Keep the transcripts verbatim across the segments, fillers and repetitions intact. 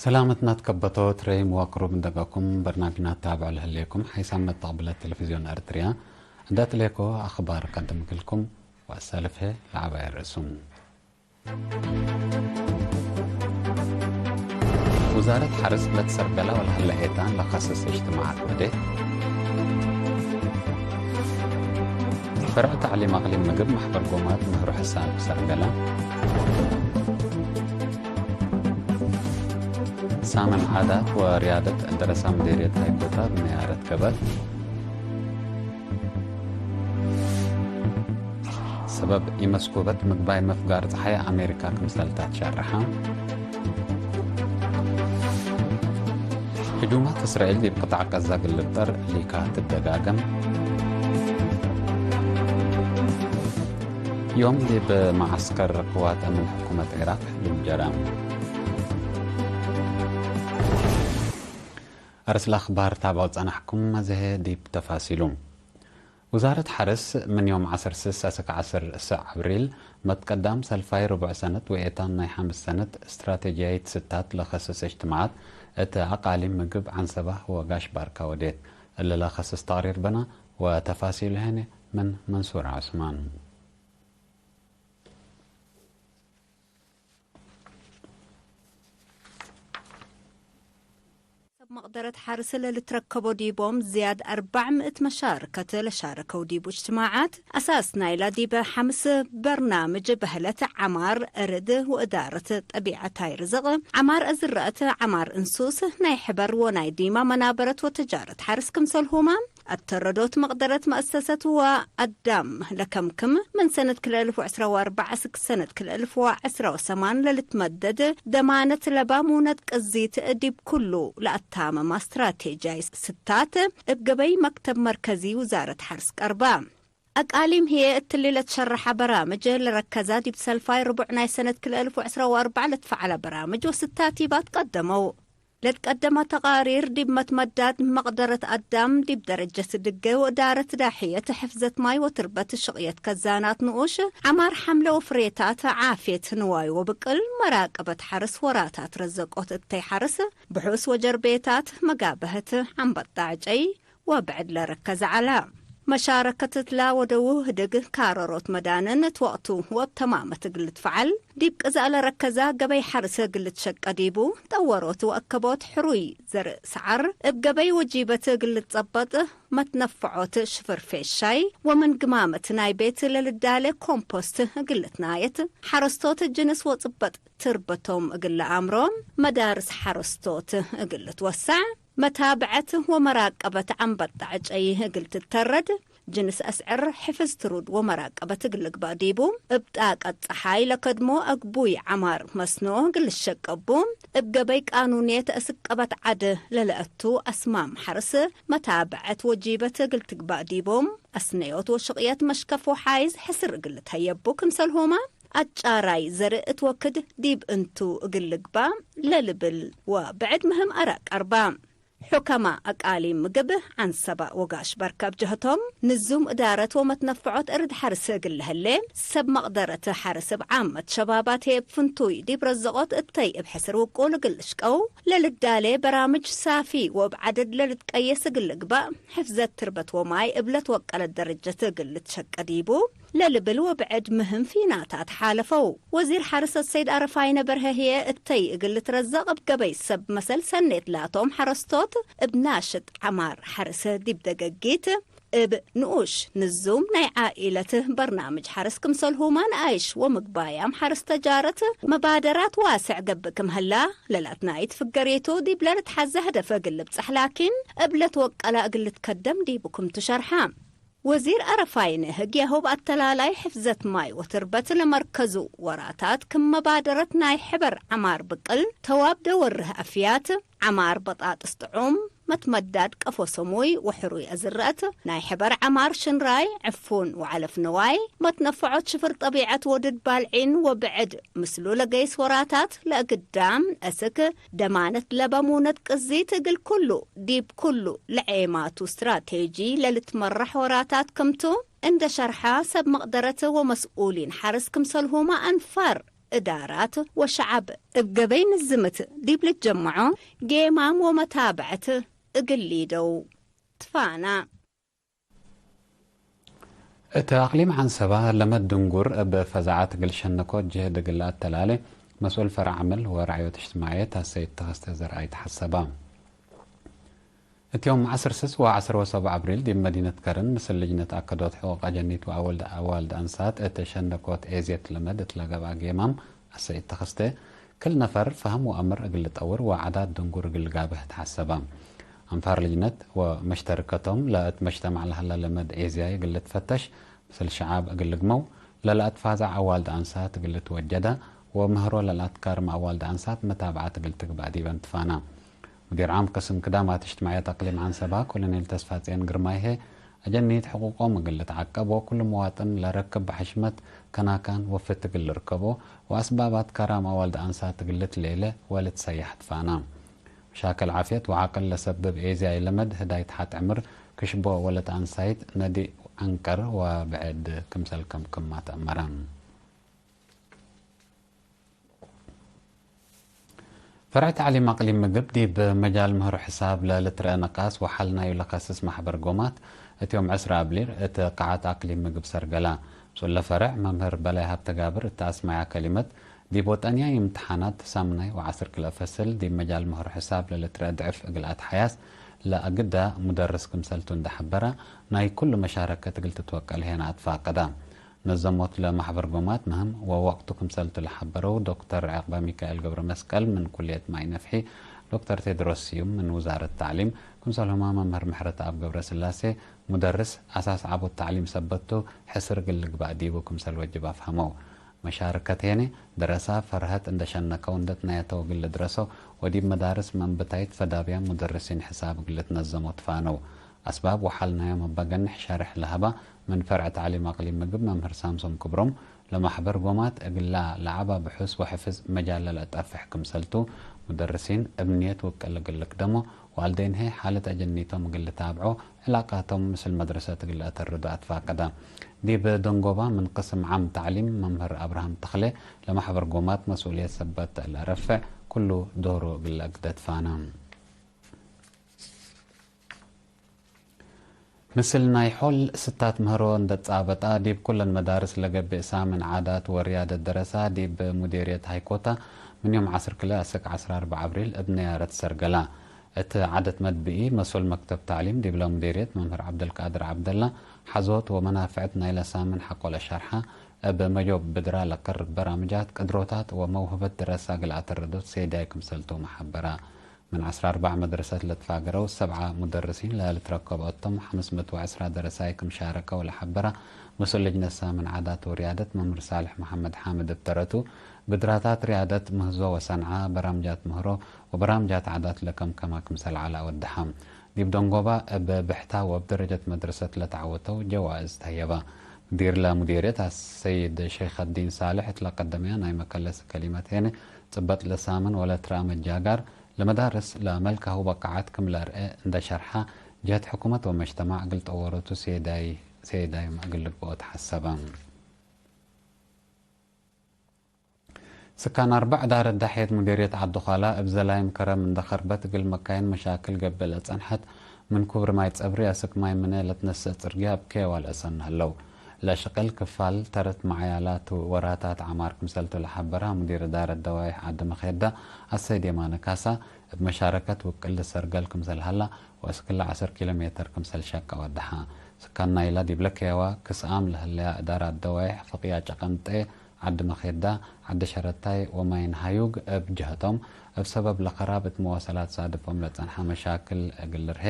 ሰላመትና ትከበቶ ትረይም ወቅሩብ እንደገኩም በርናምጅና ትታብዑ ለህሌኩም ሓይሳም መተቅብለት ቴሌቪዝዮን ኤርትርያ እንደ ትሌኮ አኽባር ቀድምክልኩም ወአሳልፍሄ ለዐባየ ርእሱም። ውዛረት ሐርስ ለትሰርገላ ወለሀለ ኤታን ለከስስ እጅትማዓት ወዴት። ፈርዕ ተዕሊም አቅሊም ምግብ ማሕበር ጎማት ምህሩ ሕሳብ ሰርገላ። ሳምን ዓዳት ወርያደት ደረሳ ምዴርየት ሃይኮታ ብንያረት ገበት። ሰበብ ኢመስኩበት ምግባይ መፍጋር ጸሓይ አሜሪካ ክምሰል ተትሸርሐ። ህጁማት እስራኤል ዲብ ቅጣዕ ቀዛ እግል ልብጠር ሊካ ትደጋገም። ዮም ዲብ መዓስከር ቅዋት አምን ሕኩመት ዒራቅ ህጁም ጀረ። አርስለ አኽባር ታብዖ ጸናሕኩም፣ አዜ ዲብ ተፋሲሉ። ውዛረት ሐርስ ምን ዮም ዐስር ስስ አስክ ዐስር ስዕ አብሪል መትቀዳም ሰልፋይ ርቡዕ ሰነት ወኤታን ናይ ሐምስ ሰነት እስትራቴጅያይት ስታት ለከስስ እጅትማዓት እት አቃሊም ምግብ ዐንሰባ ወጋሽ ባርካ ወዴት። እሊ ለከስስ ተቅሪር ብነ ወተፋሲሉ ሄኔ ምን መንሱር ዑስማን። ሰብ መቅደረት ሐርስ ለልትረከቦ ዲቦም ዝያድ አርባዕ ምእት መሻርከት ለሻረከው ዲቡ እጅትማዓት፣ አሳስ ናይላ ዲበ ሐምስ በርናምጅ በህለት ዐማር እርድ ወእዳረት ጠቢዐታይ ርዝቅ፣ ዐማር አዝረአት፣ ዐማር እንሱስ፣ ናይ ሕበር ወናይ ዲማ መናበረት ወትጃረት ሐርስ ክምሰልሁመ፣ አተረዶት መቅደረት መአሰሰት ወአዳም ለከምክም፣ ምን ሰነት ክልኤ እልፍ ወዕስራ ወአርበዕ እስክ ሰነት ክልኤ እልፍ ወዕስራ ወሰማን ለልትመደድ ደማነት ለባሙነት ቅዚት ዲብ ኩሉ ለአታመማ ስትራቴጃይ ስታት እብ ገበይ መክተብ መርከዚ ውዛረት ሐርስ ቀርበ። አቃሊም ህዬ እትሊ ለትሸረሐ በራምጅ ለረከዛ ዲብ ሰልፋይ ርቡዕ ናይ ሰነት ክልኤ እልፍ ወዕስራ ወአርበዕ ለትፈዐለ በራምጅ ወስታቲባት ቀደመው። ለትቀደመ ተቃሪር ዲብ መትመዳድ መቅደረት አዳም ዲብ ደረጀት ድገ ወእዳረት ዳሕየት፣ ሕፍዘት ማይ ወትርበት፣ ሽቅየት ከዛናት ንኡሽ፣ ዐማር ሐምለ ወፍሬታት፣ ዓፍየት ንዋይ ወብቅል፣ መራቀበት ሐርስ ወራታት ረዘቆት እተይ ሐርስ፣ ብሑስ ወጀርቤታት፣ መጋበህት፣ ዐንበጣ ዕጨይ፣ ወብዕድ ለረከዘ ዐለ። መሻረከት እትላ ወደዉ ህድግ ካረሮት መዳንን እት ወቅቱ ወእብ ተማመት እግል ልትፈዐል፣ ዲብ ቅዘእ ለረከዛ ገበይ ሐርስ እግል ልትሸቀ ዲቡ፣ ጠወሮት ወአከቦት ሕሩይ ዘርእ ሰዓር እብ ገበይ ወጂበት እግል ልትጸበጥ፣ መትነፈዖት ሽፍር ፌሻይ ወምን ግማመት ናይ ቤት ለልዳሌ ኮምፖስት እግል ልትናየት፣ ሐረስቶት ጅንስ ወጽበጥ ትርበቶም እግል ለአምሮ፣ መዳርስ ሐረስቶት እግል ልትወሰዕ፣ መታብዐት ወመራቀበት ዐንበጣ ዕጨይ እግል ትተረድ፣ ጅንስ አስዕር ሕፍዝ ትሩድ ወመራቀበት እግል ልግባእ ዲቡ፣ እብ ጣቀት ጸሓይ ለከድሞ አግቡይ ዐማር መስኖ እግል ልሸቀቡ፣ እብ ገበይ ቃኑንየት እስቀበት ዐድ ለለአቱ አስማም ሐርስ መታብዐት ወጂበት እግል ትግባእ ዲቦም፣ አስነዮት ወሽቅየት መሽከፍ ወሓይዝ ሕስር እግል ልትሀየቡ ክምሰልሁመ፣ አጫራይ ዘርእ እት ወክድ ዲብ እንቱ እግል ልግባእ ለልብል ወብዕድ ምህም አራእ ቀርባ። ሑከማ አቃሊም ምግብ ዐንሰባ ወጋሽ በርከ እብ ጀህቶም፣ ንዙም እዳረት ወመትነፈዖት እርድ ሐርስ እግል ለህሌ፣ ሰብ መቅደረት ሐርስ እብ ዓመት ሸባባት ህዬ እብ ፍንቱይ ዲብ ረዘቆት እተይ እብ ሕስር ውቁል እግል ልሽቀው ለልዳሌ በራምጅ ሳፊ ወእብ ዐደድ ለልትቀየስ እግል ልግባእ፣ ሕፍዘት ትርበት ወማይ እብ ለትወቀለት ደረጀት እግል ልትሸቀ ዲቡ ለልብል ወብዕድ ምህም ፊናታት ሓለፈው። ወዚር ሐርስ አሰይድ አረፋይነ በርሀ ህዬ፣ እተይ እግል ልትረዘቅ እብ ገበይ ሰብ መሰል ሰኔት ላቶም ሐረስቶት እብ ናሽጥ ዐማር ሐርስ ዲብ ደገጊት እብ ንኡሽ ንዙም ናይ ዓኢለት በርናምጅ ሐርስ ክምሰልሁመ ነኣይሽ ወምግባያም ሐርስ ተጃረት መባደራት ዋስዕ ገብእ ክም ህላ ለላትናይት ፍገሬቱ ዲብ ለልትሐዘ ህደፍ እግል ልብጸሕ ላኪን እብ ለትወቀላ እግል ልትከደም ዲቡ ክምቱ ሸርሐ። ወዚር አረፋይነ ህግያሁ እብ አተላላይ ሕፍዘት ማይ ወትርበት ለመርከዙ ወራታት ክም መባደረት ናይ ሕበር ዐማር ብቅል፣ ተዋብ ደወርህ አፍያት፣ ዐማር በጣጥስ ጥዑም፣ መትመዳድ ቀፎ ሰሙይ ወሕሩይ አዝረአት፣ ናይ ሕበር ዐማር ሽንራይ፣ ዕፉን ወዐለፍ ንዋይ፣ መትነፈዖት ሽፍር ጠቢዐት ወድድ ባልዒን ወብዕድ ምስሉ ለገይስ ወራታት ለእግዳም አስክ ደማነት ለበ ሙነት ቅዚት እግል ኩሉ ዲብ ኩሉ ለዔማቱ ስትራቴጂ ለልትመራሕ ወራታት ክምቱ እንደ ሸርሐ፣ ሰብ መቅደረት ወመስኡሊን ሐርስ ክምሰልሁመ አንፋር እዳራት ወሸዐብ እብ ገበይ ንዝምት ዲብ ልትጀመዖ ጌማም ወመታብዐት እግል ሊደው ትፋና። እት አቅሊም ዐንሰበ ለመድ ድንጉር እብ ፈዛዐት እግል ሸነኮት ጅህድ እግል ለአተላሌ መስኡል ፈርዕ አምል ወረዕዮት እጅትማዕየት አሰይድ ተኸስተ ዘርአይ ተሐሰበ። እት ዮም ዐስር ስስ ወዐስር ወሰብዕ አብሪል ዲብ መዲነት ከረን ምስል ልጅነት አከዶት ሕቁቅ አጀኒት ወአወልድ አዋልድ አንሳት እት ሸነኮት ኤዝየት ለመድ እት ለገብአ ጌማም አሰይድ ተኸስተ፣ ክል ነፈር ፈህም ወአምር እግል ልጠውር ወዓዳት ድንጉር እግል ልጋብህ ተሐሰበ። አንፋር ልጅነት ወመሽተርከቶም ለእት መጅተማዕ ለሀለ ለመድ ኤዝያይ እግል ልትፈተሽ፣ ምስል ሸዓብ እግል ልግመው፣ ለለአትፋዛዕ አዋልድ አንሳት እግል ልትወጀደ፣ ወምህሮ ለለአትካርም አዋልድ አንሳት መታብዓት እግል ትግባእ ዲበን ትፋና። ሙዲር ዓም ቅስም ክዳማት እጅትማዕየት አቅሊም ዐንሰባ ኮሎኔል ተስፋጽዮን ግርማይ ህዬ፣ አጀኒት ሕቁቆም እግል ልትዓቀብ ወክሉ መዋጥን ለረክብ ብሐሽመት ከናካን ወፍት እግል ልርከቦ ወአስባባት ከራም አዋልድ አንሳት እግል ልትሌለ ወልትሰየሕ ትፋና። መሻክል ዓፍየት ወዐቅል ለሰብብ ኤዝያይ ለመድ ህዳይት ሐት ዕምር ክሽቦ ወለት አንሳይት ነዲእ ዐንቀር ወብዕድ ክምሰል ከምክም አትአመረ። ፈርዕ ተዕሊም አቅሊም ምግብ ዲብ መጃል ምህሮ ሕሳብ ለልትረአ ነቃስ ወሐል ናዩ ለከስስ ማሕበር ጎማት እት ዮም ዕስራ አብሊር እት ቃዐት አቅሊም ምግብ ሰርገላ። ምስለ ፈርዕ መምህር በላይ ሀብተጋብር እት አስመያ ከሊመት፣ ዲብ ወጠንያይ እምትሓናት ሳምናይ ወዐስር ክልኤ ፈስል ዲብ መጃል ምህሮ ሕሳብ ለልትረአ ድዕፍ እግል አትሓያስ ለአግዳ ሙደርስ ክምሰልቱ እንዴ ሐበረ፣ ናይ ኩሉ መሻረከት እግል ትትወቀል ሄና አትፋቀዳ። ነዘሞት ለማሕበር ጎማት ምህም ወወቅቱ ክምሰልቱ ለሐበረው ዶክተር ዕቅበ ሚካኤል ገብረመስቀል ምን ኩልየት ማይ ነፍሒ፣ ዶክተር ቴድሮስ ስዩም ምን ውዛረት ተዕሊም፣ ክምሰልሁመ መምህር ምሕረተአብ ገብረስላሴ፣ ሙደርስ አሳስ ዐቦት ተዕሊም ሰበት ቱ፣ ሕስር እግል ልግባእ ዲቡ ክምሰል ወጅብ አፍሀመው። መሻርከት ሄነ፣ ደረሳ ፈርሀት እንደ ሸነከው እንደ ትናየተው እግል ልድረሰው ወዲብ መዳርስ መንብታይት ፈዳብያም ሙደርሲን ሕሳብ እግል ልትነዘሞ ትፋነው። አስባብ ወሐል ናዮም እበ ገንሕ ሸርሕ ለሀባ ምን ፈርዕ ተዕሊም አቅሊም ምግብ መምህር ሳምሶም ክብሮም፣ ለማሕበር ጎማት እግላ ለዐባ ብሑስ ወሕፍዝ መጃል ለለአጠፍሕ ክምሰልቱ፣ ሙደርሲን እብ ንየት ውቅል እግል ልክደሞ፣ ዋልዴን ህዬ ሓለት አጀኒቶም እግል ልታብዖ፣ ዕላቃቶም ምስል መድረሰት እግል ለአተርዶ አትፋቀዳ። ዲብ ደንጎባ ምን ቅስም ዓም ተዕሊም መምህር አብርሃም ተክሌ ለማሕበር ጎማት መስኡልየት ሰበት ለአረፍዕ ኩሉ ዶሩ እግል ለአግደ ትፋነ። ምስል ናይ ሖል ስታት ምህሮ እንደ ጻበጣ፣ ዲብ ኩለን መዳርስ ለገብእ ሳምን ዓዳት ወርያደት ደረሳ ዲብ ሙዴርየት ሃይኮታ ምን ዮም ዐስር ክልኤ አስክ ዐስር አርበዕ አብሪል እብ ነያረት ሰርገላ። እት ዓደት መድብኢ፣ መስኡል መክተብ ተዕሊም ዲብለ ሙዴርየት መምህር ዐብደልቃድር ዐብደላ፣ ሐዞት ወመናፍዕት ናይለ ሳምን ሐቆ ለሸርሐ፣ እብ መጆብ ብድራ ለቀርብ በራምጃት፣ ቅድሮታት ወመውህበት ደረሳ እግል አተርዶት ሴዳይ ክምሰልቶም ሐበራ። ምን ዐስር አርበዕ መድረሰት ለትፋገረው ሰብዓ ሙደርሲን ለልትረከቦ እቶም፣ ሐምስ ምእት ወዐስራ ደረሳይ ክም ሻረከው ለሐበራ መስኡል ልጅነት ሳምን ዓዳት ወርያደት መምህር ሳልሕ መሐመድ ሓምድ እብ ተረቱ፣ ብድራታት ርያደት ምህዞ ወሰንዓ፣ በራምጃት ምህሮ ወበራምጃት ዓዳት ለከምከመ ክምሰል ዐለ አወደሐ። ዲብ ደንጎባ እብ ብሕታ ወእብ ደረጀት መድረሰት ለተዐወተው ጀዋእዝ ተህየበ። ሙዲርለ ሙዴርየት አሰይድ ሸይኸዲን ሳልሕ እት ለቀደመያ ናይ መከለስ ከሊመት ሄነ፣ ጽበጥ ለሳምን ወለትረአ መጃጋር፣ ለመዳርስ ለመልካሁ በቃዓት ክም ለአርአ እንደ ሸርሐ፣ ጀህት ሕኩመት ወመጅተማዕ እግል ጠወሮቱ ሴዳይ፣ ሴዳይም እግል ልግብኦ ተሐሰበ። ስካን አርበዕ ዳር ዳሕየት ሙዴርየት ዐዲ ዃላ እብ ዘላይም ከረም እንደ ከርበት እግል መካይን መሻክል ገብእ ለጸንሐት፣ ምን ኩብሪ ማይ ጸብሪ አስክ ማይ ምነ ለትነሰእ ጽርግያ እብ ኬዋ ለአሰኑ ህለው። ለሽቅል ክፋል ተረት መዓያላት ወራታት ዐማር ክምሰልቱ ለሐበራ ሙዲር እዳረት ደዋይሕ ዐዲ መኼዳ አሰይድ የማነ ካሳ፣ እብ መሻረከት ውቅል ሰርገል ክምሰል ሀላ ወእስክለ ዐስር ኪሎ ሜተር ክምሰል ሸቀ ወደሐ። ስካን ናይላ ዲብለ ኬዋ ክስአም ለህለያ እዳራት ደዋይሕ ፍቅያ ጨቀንጤ፣ ዐዲ መኼዳ፣ ዐዲ ሸረታይ ወማይን ሀዩግ እብ ጀህቶም፣ እብ ሰበብ ለከራብ እት መዋሰላት ሳድፎም ለጸንሐ መሻክል እግል ልርሄ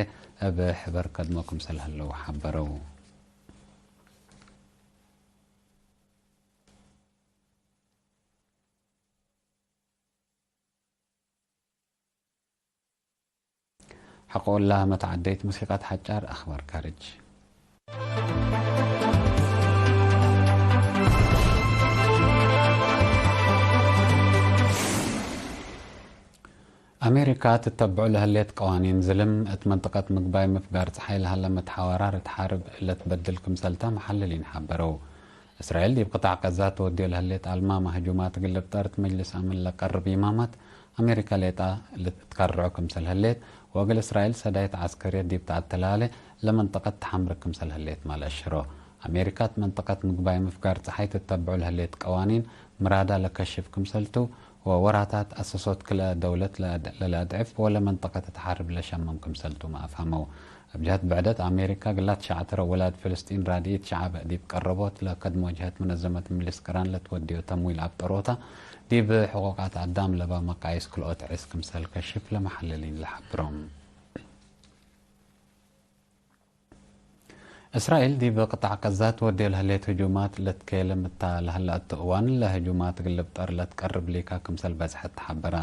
እብ ሕበር ከድሞ ክምሰል ህለው ሐበረው። ሐቆ እላ መትዓደይት ሙሲቀት ሐጫር አኽባር ካርጅ። አሜሪካ ትተብዑ ለህሌት ቀዋኒን ዝልም፣ እት መንጠቀት ምግባይ ምፍጋር ጸሓይ ለሀለ መትሓወራር እት ሐርብ ለትበድል ክምሰልተ መሐልሊን ሐበረው። እስራኤል ዲብ ቅጣዕ ቀዛ ተወድዮ ለህሌት አልማመ ህጁማት እግል ልብጠር እት መጅልስ አምን ለቀርብ ይማማት፣ አሜሪካ ሌጣ ልትከርዖ ክምሰል ህሌት፣ ወእግል እስራኤል ሰዳይት ዐስከርየት ዲብ ተአተላሌ ለመንጠቀት ተሐምርክ ክምሰል ህሌትመ ለአሸሮ። አሜሪካ እት መንጠቀት ምግባይ ምፍጋር ጸሓይ ትተብዑ ለህሌት ቀዋኒን ምራዳ ለከሽፍ ክምሰልቱ፣ ወወራታት አሰሶት ክልኤ ደውለት ለለአድዕፍ ወለመንጠቀት እት ሐርብ ለሸምም ክምሰልቱመ አፍሀመው። እብ ጀህት ብዕደት፣ አሜሪካ ግላት ሸዕትረ ውላድ ፍልስጢን ራድኢት ሸዐብ ዲብ ቀረቦት ለከድሞ ጀህት መነዘመት ምልስ ቅራን ለትወድዮ ተምዊል አብጠሮታ፣ ዲብ ሕቁቃት አዳም ለባ መቃይስ ክልኦት ዒስ ክምሰል ከሽፍ ለመሐልሊን ለሐብሮም። እስራኤል ዲብ ቅጣዕ ቀዛ ትወዴ ለህሌት ህጁማት ለትኬልም እታ ለህለ እቱ እዋን፣ ለህጁማት እግል ልብጠር ለትቀርብ ሊካ ክምሰል በጽሐት ተሐበረ።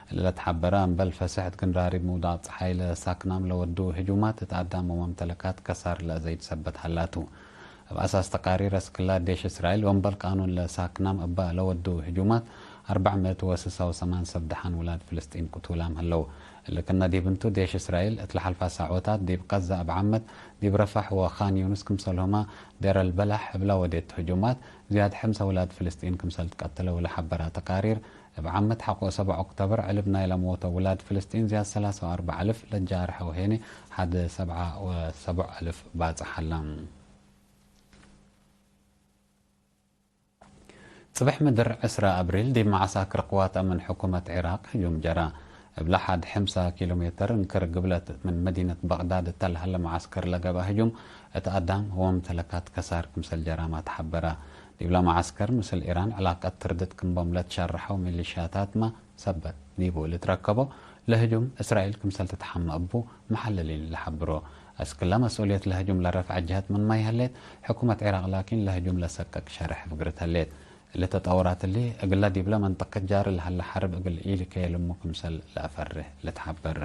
እለ ለትሐበረ እምበል ፈሰሕት ግንራሪብ ምውዳቅ ጸሓይ ለሳክናም ለወዱ ህጁማት እት አዳም ወመምተለካት ከሳር ለአዘይድ ሰበት ሀላቱ። እብ አሳስ ተቃሪር አስክላ ዴሽ እስራኤል ወእምበል ቃኑን ለሳክናም እበ ለወዱ ህጁማት፣ አርበዕ ምእት ወስሳ ወሰማን ሰብ ደሓን ውላድ ፍልስጢን ቅቱላም ህለው። እሊ ክነ ዲብ እንቱ፣ ዴሽ እስራኤል እት ለሐልፋ ሳዖታት ዲብ ቀዛ እብ ዓመት ዲብ ረፋሕ ወኻን ዩንስ ክምሰልሁመ ዴር አልበላሕ እብላ ወዴት ህጁማት፣ ዝያድ ሕምሰ ውላድ ፍልስጢን ክምሰል ትቀትለው ለሐበራ ተቃሪር፣ እብ ዓመት ሐቆ ሰብዕ ኦክቶበር ዕልብ ናይለ ሞተው ውላድ ፍልስጢን ዝያድ ሰላሳ ወአርበዕ አልፍ ለጃርሐው ሄኔ ሐድ ሰብዓ ወሰቡዕ አልፍ ባጽሕ ሀላ። ጽብሕ ምድር ዕስራ አብሪል ዲብ መዓሳክር ቅዋት አምን ሕኩመት ዒራቅ ህጁም ጀራ። እብለ ሐድ ሕምሳ ኪሎ ሜትር እንክር ግብለት ምን መዲነት በቅዳድ እተ ለሀለ መዓስከር ለገብአ ህጁም እት አዳም ወመምተለካት ከሳር ክምሰል ጀራመ ተሐበረ። ዲብለ መዓስከር ምስል ኢራን ዕላቀት ትርድት ክምቦም ለትሸረሐው ሚሊሻታትመ ሰበት ዲቡ ልትረከቦ ለህጁም እስራኤል ክምሰል ትትሐመ እቡ መሐልሊን ለሐብሮ። አስክለ መስኡልየት ለህጁም ለረፍዐ ጀህት ምንመ ይሀሌት፣ ሕኩመት ዒራቅ ላኪን ለህጁም ለሰቀቅ ሸርሕ ፍግርት ህሌት። እሊ ተጠወራት እሊ፣ እግለ ዲብለ መንጠቀት ጃሪ ለሀለ ሐርብ እግል ኢልከየልሙ ክምሰል ለአፈርህ ልትሐበር።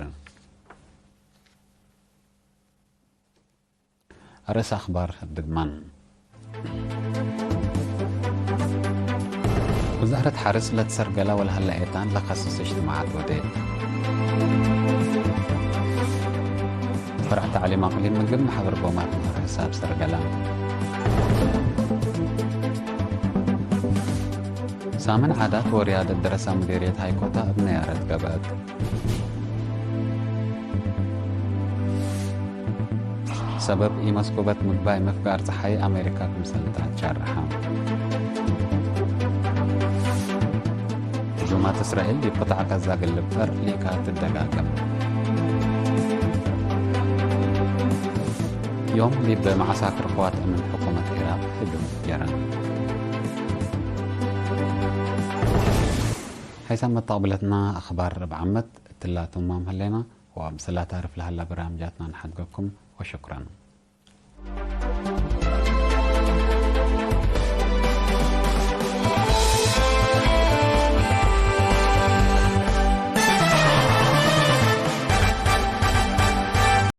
አርእስ አክባር ድግማን። ውዛረት ሐርስ ለትሰርገለ ወለሀለ ኤታን ለከስስ እጅትማዓት ወዴት። ፈርዕ ተዕሊም አቅሊም ምግብ መሐበር ጎማት ምህር ሕሳብ ሰርገለ። ሳምን ዓዳት ወርያደት ደረሳ ሙዲርየት ሃይኮታ እብ ነያረት ገብአት። ሰበብ ኢመስኩበት ምግባይ ምፍጋር ጸሓይ አሜሪካ ክምሰል ተአትሻርሐ። ህጁማት እስራኤል ዲብ ቅጣዕ ቀዛ እግል ልብጠር ሊካ ትደጋገም። ዮም ዲብ መዓሳክር ቅዋት አምን ሕኩመት ዒራቅ ህጁም ጀረ። ሐይሳም መተቅብለትና አኽባር እብ ዓመት እትላ ቱማም ህሌና። ወአምሰላ ታርፍ ለሀላ በራምጃትና ንሓድገኩም ወሽኩረን።